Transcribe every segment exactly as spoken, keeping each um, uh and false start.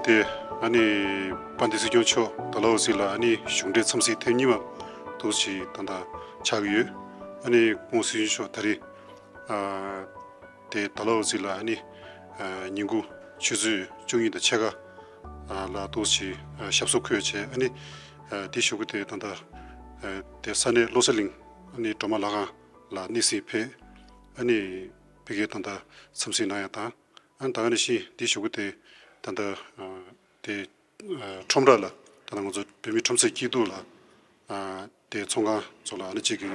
དེ་ཨ་ནི་དཔལ་ལྡན་སྲིད་སྐྱོང་མཆོག་ད་ལོ་ཟིག་ལ་ཨ་ནི་གཞུང་འབྲེལ་འཚམས་གཟིགས་ཐེངས་གཉིས་པ་འདུག་ཅིག་ད་ལྟ་ཆགས་ཀྱི་ཡོད། ཨ་ནི་སྐུ་ངོ་སྲིད་སྐྱོང་མཆོག་ད་རེས་ཨ་དེ་ད་ལོ་ཟིག་ལ་ཨ་ནི་ཨ་ཉིན་གུང་ཆུ་ཚོད་བཅུ་གཉིས་དང་ཕྱེད་ཀ་ཨ་ལ་འདུག་ཅིག་ཨ་ཞབས་སོར་འཁོད་བྱས། ཨ་ནི་ཨ་དེ་གཞུག་གུ་དེ་ད་ལྟ་ཨ་དེ་ས་གནས་བློ་གསལ་གླིང་ཨ་ནི་སྒྲོལ་མ་ལྷ་ཁང་ལ་གནས་གཟིགས་ཕེབས། ཨ་ནི་ཕ་གིར་ད་ལྟ་འཚམས་གཟིགས་གནང་ཡ་དང་། ཨ་ནི་ད་ག་ནང་བཞིན་དེའི་གཞུག་གུ་དེ་ད་ལྟ་ཨ་དེ་ཨ་ཁྲོམ་ར་ལ་ད་ལྟ་ང་ཚོ་བོད་མིའི་ཁྲོམ་སའི་སྐྱིད་སྡུག་ལ་ཨ་དེ་ཚོང་ཁང་ཚོ་ལ་ཨ་ནི་གཅིག་གི་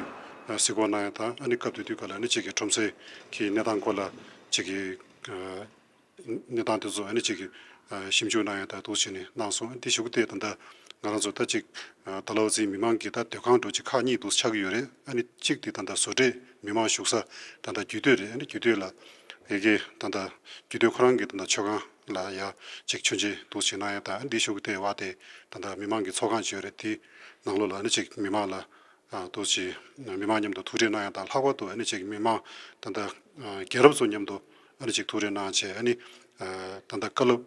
ཨ་གཟིགས་སྐོར་གནང་ཡ་དང་། ཨ་ནི་སྐབས་དེ་དུས་སྐབས་ལ་ཨ་ནི་གཅིག་གི་ཁྲོམ་སའི་གི་གནས་སྟངས་སྐོར་ལ་གཅིག་གི་ཨ་གནས་སྟངས་དེ་ཚོ་ཨ་ནི་གཅིག་གི་ཨ་ཞིབ་འཇུག་གནང་ཡ་དང་འདུག་བྱས་ནས་གནང་སོང་། ཨ་ནི་དེའི་གཞུག་གུ་དེ་ད་ལྟ་ང་རང་ཚོ་ད་ཅིག་ཨ་ད་ལོ་ཟིག་མི་མང་གི་ད་སྡོད་ཁང་འདྲ་ཅིག་ཁག་གཉིས་འདུག་ཆགས་ཀྱི་ཡོད་རེད། ཨ་ནི་གཅིག་དེ་ད་ལྟ་བཟོ་གྲྭའི་མི་མང་བཞུགས་ས་ད་ལྟ་རྒྱུད་སྟོད་རེད། ཨ་ནི་རྒྱུད་སྟོད་ལ་ཡ་གི་ད་ལྟ་རྒྱུད་སྟོད་ཁོ་རང་གི་ད་ལྟ་མཆོད་ཁང་ལ་ཡ་ཅིག་མཆོད་མཇལ་འདུག་ཅིག་གནང་ཡ་དང་། ཨ་ནི་དེའི་གཞུག་གུ་དེ་བ་དེ་ད་ལྟ་མི་མང་གི་ཚོགས་ཁང་ཅིག་ཡོད་རེད། དེའི་ནང་ལོགས་ལ་ཨ་ནི་ཅིག་མི་མང་ལ་ཨ་འདུག་ཅིག་མི་མང་མཉམ་དུ་ཐུག་འཕྲད་གནང་ཡ་དང་། ལྷག་པར་དུ་ཨ་ནི་ཅིག་མི་མང་ད་ལྟ་ཨ་རྒྱལ་རབས་ཚོ་མཉམ་དུ་ཨ་ནི་ཅིག་ཐུག་འཕྲད་གནང་བྱས། ཨ་ནི་ཨ་ད་ལྟ་བཀའ་སློབ་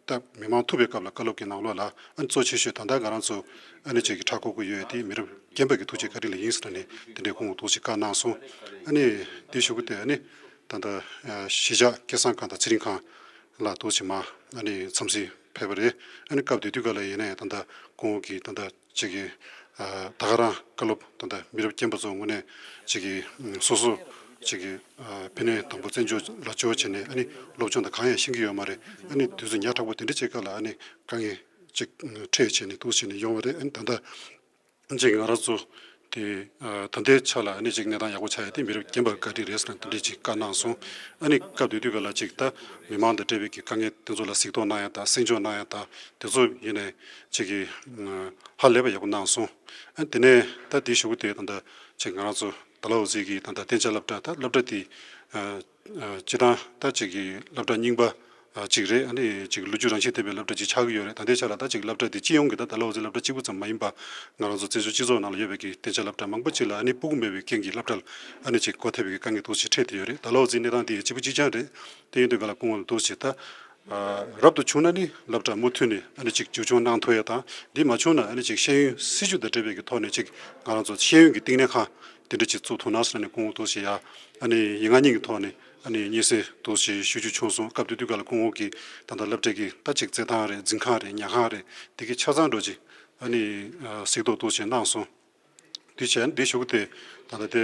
ད་མི་མང་ཐུག་པའི་སྐབས་ལ་བཀའ་སློབ་ཀྱི་ནང་ལོགས་ལ་ཨ་ནི་གཙོ་ཆེ་ཤོས་ད་ལྟ་ང་རང་ཚོ་ཨ་ནི་ཅིག་གི་ཧྲག་གོ་གི་ཡོད་དེ་མི་རབས་རྒན་པ་གི་ཐུགས་རྗེ་བཀའ་དྲིན་ལ་ཡིན་ཟེར་ནས་དེ་འདྲའི་སྐུ་ངོ་འདུག་ཅིག་བཀའ་གནང་སོང་། ཨ་ནི་དེའི་གཞུག་གུ་དེ་ཨ་ནི་ད་ལྟ་ཨ་གཞིས་ཆགས་སྐལ་བཟང་ཁང་དང་ཚེ་རིང་ཁང་ལ་འདུག་ཅིག་མ་ཨ་ནི་འཚམས་གཟིགས་ཕེབས་པ་རེད། ཨ་ནི་སྐབས་དེ་དུས་སྐབས་ལ་ཡིན་ནའི་ད་ལྟ་སྐུ་ངོ་གིས་ད་ལྟ་ཅིག་གི་ཨ་ད་ག་རང་བཀའ་སློབ་ད་ལྟ་མི་རབས་རྒན་པ་ཚོ་ངོས་ནས་ཅིག་གི་ཨ་སོ་སོ་ཅིག་གི་ཨ་ཕ་ནས་དང་པོ་བཙན་བྱོལ་ལ་འབྱོར་བྱས་ནས་ཨ་ནི་སློབ་སྦྱོང་དང་གང་ཡང་ཤེས་ཀྱི་ཡོད་མ་རེད། ཨ་ནི་དུས་ཚོད་ཉག་ཕྲ་པོ་དེ་འདྲ་ཅིག་སྐབས་ལ་ཨ་ནི་དཀའ་ངལ་ཅིག་འཕྲད་བྱས་ནས་འདུག་བྱས་ནས་ཡོང་བ་རེད། ཨ་ནི་ད་ལྟ་ཅིག་ང་རང་ཚོ་དེ་ཨ་ད་ལྟའི་ཆ་ལ་ཨ་ནི་ཅིག་གནས་སྟངས་ཡག་པོ་ཆགས་ཡ་དེ་མི་རབས་རྒན་པར་བཀའ་དྲིན་རེད་ཟེར་ནས་དེ་འདྲས་ཅིག་བཀའ་གནང་སོང་། ཨ་ནི་སྐབས་དེ་དུས་སྐབས་ལ་ཅིག་ད་མི་མང་དང་འབྲེལ་བའི་གི་དཀའ་ངལ་དེ་ཚོ་ལ་གཟིགས་རྟོག་གནང་ཡ་དང་གསན་འཇོག་གནང་ཡ་དང་དེ་ཚོ་ཡིན་ནའི་ཅིག་གི་ཨ་ཧ་ལས་པ་ཡག་པོ་གནང་སོང་། ཨ་དེ་ནས་ད་དེའི་གཞུག་གུ་དེ་ད་ལྟ་ཅིག་ང་རང་ཚོ་ད་ལོ་ཟིག་གི་ད་ལྟ་གཏན་འཇགས་སློབ་གྲྭ་ད་སློབ་གྲྭ་དེ་ཨ་ཨ་སྤྱིར་བཏང་ད་ཅིག་གི་སློབ་གྲྭ་རྙིང་པ་ཨ་གཅིག་རེད། ཨ་ནི་ཅིག་ལོ་རྒྱུས་རང་བཞིན་ལྡན་པའི་སློབ་གྲྭ་ཅིག་ཆགས་ཀྱི་ཡོད་རེད། ད་ལྟའི་ཆ་ལ་ད་ཅིག་སློབ་གྲྭ་དེ་སྤྱི་ཡོངས་ཀྱི་ད་ད་ལོ་ཟིག་སློབ་གྲྭ་གཅིག་པུ་ཙམ་མ་ཡིན་པ་ང་རང་ཚོ་བཙན་བྱོལ་སྤྱི་ཚོགས་ནང་ལ་ཡོད་པའི་གི་གཏན་འཇགས་སློབ་གྲྭ་མང་པོ་ཅིག་ལ་ཨ་ནི་སྤུ་གུ་མེད་པའི་རྐྱེན་གྱིས་སློབ་གྲྭ་ལ་ཨ་ནི་ཅིག་སྒོ་ཐེབས་པའི་གི་དཀའ་ངལ་འདུག་ཅིག་འཕྲད་དེ་ཡོད་རེད། ད་ལོ་ཟིག་གནས་སྟངས་དེ་གཅིག་པུ་གཅིག་རྐྱང་རེད། དེ་ཡིན་དུས་ག་ལ་སྐུ་ངོ་ལ་འདུག་ཅིག་ད་ཨ་རབ་ཏུ་བྱུང་ན་ནི་སློབ་གྲྭ་མུ་མཐུད་ནས་ཨ་ནི་ཅིག་འཛུགས་སྐྱོང་གནང་ཐུབ་ཡ་དང་། འདི་མ་བྱུང་ན་ཨ་ནི་ཅིག་ཤེས་ཡོན་སྲིད་བྱུས་དང་འབྲེལ་བའི་གི་ཐོག་ནས་ཅིག་ང་རང་ཚོ་ཤེས་ཡོན་གྱི་བསྟི་གནས་ཁང་དེ་འདྲ་ཅིག་བཙུགས་ཐུབ་ན་ཟེར་ནས་སྐུ་ངོ་འདུག་ཅིག་ཡ་ཨ་ནི་ཡིན་ང་གཉིས་ཀྱི་ཐོག་ནས་ཨ་ནི་སྙན་སེང་འདུག་ཅིག་ཞུ་རྒྱུ་བྱུང་སོང་། སྐབས་དེ་དུས་ག་ལ་སྐུ་ངོ་གིས་ད་ལྟ་སློབ་གྲྭ་གི་ད་ཅིག་རྩེད་ཐང་རེད། འཛིན་ཁང་རེད། ཉལ་ཁང་རེད། དེ་གི་ཆ་ཚང་འདྲ་ཅིག་ཨ་ནི་ཨ་གཟིགས་རྟོག་འདུག་ཅིག་གནང་སོང་། དེ་བྱས་ནས་དེའི་གཞུག་གུ་དེ་ད་ལྟ་དེ་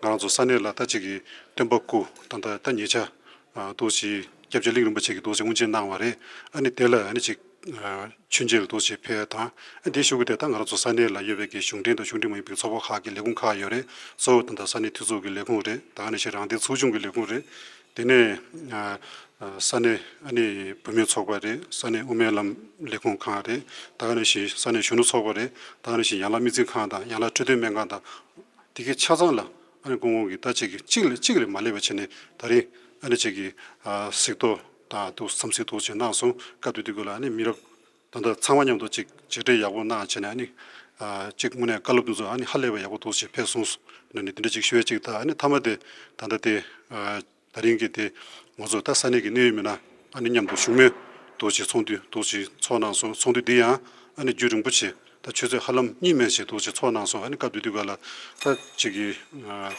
ང་རང་ཚོ་ས་གནས་ལ་ད་ཅིག་གི་སྟོན་པ་སྐུ་ད་ལྟ་ད་ཉེ་ཆར་ཨ་འདུག་ཅིག་སྐྱབས་རྗེ་གླིང་རིན་པོ་ཆེ་གིས་འདུག་ཅིག་དབུ་འབྱེད་གནང་བ་རེད། ཨ་ནི་དེ་ལ་ཨ་ནི་ཅིག་ཨ་མཆོད་མཇལ་འདུག་ཅིག་ཕེབས་དང་། ཨ་དེའི་གཞུག་གུ་དེ་ད་ང་རང་ཚོ་ས་གནས་ལ་ཡོད་པའི་གི་གཞུང་འབྲེལ་དང་གཞུང་འབྲེལ་མ་ཡིན་པའི་ཚོགས་པ་ཁག་གི་ལས་ཁུངས་ཁག་ཡོད་རེད། གཙོ་བོ་ད་ལྟ་ས་གནས་འཐུས་ཚོགས་ཀྱི་ལས་ཁུངས་རེད། ད་ག་ནང་བཞིན་རང་བདེན་ཚོགས་ཆུང་གི་ལས་ཁུངས་རེད། དེ་ནས་ཨ་ཨ་ས་གནས་ཨ་ནི་བུད་མེད་ཚོགས་པ་རེད། ས་གནས་དབུ་མའི་ལམ་ལས་ཁུངས་ཁང་རེད། ད་ག་ནང་བཞིན་ས་གནས་གཞོན་ནུ་ཚོགས་པ་རེད། ད་ག་ནང་བཞིན་ཡན་ལག་དམིགས་བརྩེ་ཁང་དང་ཡན་ལག་འཕྲོད་བསྟེན་སྨན་ཁང་དང་དེ་གའི་ཆ་ཚང་ལ་ཨ་ནི་སྐུ་ངོ་གིས་ད་ཅིག་གིས་གཅིག་ལས་གཅིག་ལས་མ་ལས་པ་བྱས་ནས་ད་རེས་ཨ་ནི་ཅིག་གིས་ཨ་གཟིགས་རྟོག་དང་འདུག་འཚམས་གཟིགས་འདུག་ཅིག་གནང་སོང་། སྐབས་དེ་དུས་སྐབས་ལ་ཨ་ནི་མི་རབས་ད་ལྟ་ཚང་མ་མཉམ་དུ་ཅིག་མཇལ་འཕྲད་ཡག་པོ་གནང་བྱས་ནས་ཨ་ནི་ཨ་ཅིག་དངོས་གནས་བཀའ་སློབ་འདི་ཚོ་ཨ་ནི་ཧ་ལས་པ་ཡག་པོ་འདུག་ཅིག་ཕེབས་སོང་ཟེར་ནས་དེ་འདྲ་ཅིག་ཞུ་ཡ་ཅིག་དང་། ཨ་ནི་མཐའ་མ་དེ་ད་ལྟ་དེ་ཨ་ད་རིང་གི་དེ་ང་ཚོ་ད་ས་གནས་ཀྱི་གནད་ཡོད་མི་སྣ་ཨ་ནི་མཉམ་དུ་བཞུགས་མོལ་འདུག་ཅིག་ཚོགས་འདུ་འདུག་ཅིག་ཚོགས་གནང་སོང་། ཚོགས་འདུ་འདི་ཡང་ཨ་ནི་རྒྱུན་རིང་པོ་ཆེ་ད་ཆུ་ཚོད་ཧ་ལམ་གཉིས་མན་ཞིག་འདུག་ཅིག་ཚོགས་གནང་སོང་། ཨ་ནི་སྐབས་དེ་དུས་ག་ལ་ད་ཅིག་གི་ཨ་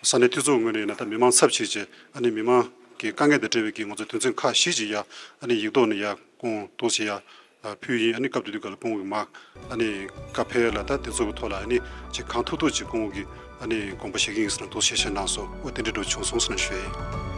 ས་གནས་འཐུས་ཚོགས་ངོས་ནས་ཡིན་ན་ད་མི་མང་ཚབ་བྱས་བྱས་ཨ་ནི་མི་མང་གི་དཀའ་ངལ་དང་འབྲེལ་བའི་གི་ང་ཚོ་དོན་ཚན་ཁག་བཞི་ཅིག་ཡ་ཨ་ནི་ཡིག་ཐོག་ནས་ཡ་སྐུ་ངོ་འདུག་ཅིག་ཡ་ཕུལ་ཡིན། ཨ་ནི་སྐབས་དེ་དུས་ག་ལ་སྐུ་ངོ་གི་མ་ཨ་ནི་བཀའ་ཕེབས་ལ་ད་དེ་ཚོ་གི་ཐོག་ལ་ཨ་ནི་ཅིག་གང་ཐུབ་ཐུབ་ཅིག་སྐུ་ངོ་གི་ཨ་ནི་དགོངས་པ་བཞེས་ཀྱི་ཡིན་ཟེར་ན་འདུག་ཞལ་བཞེས་གནང་སོང་། འོ་དེ་འདྲ་འདྲ་བྱུང་སོང་ཟེར་ན་ཞུ་ཡ་ཡིན།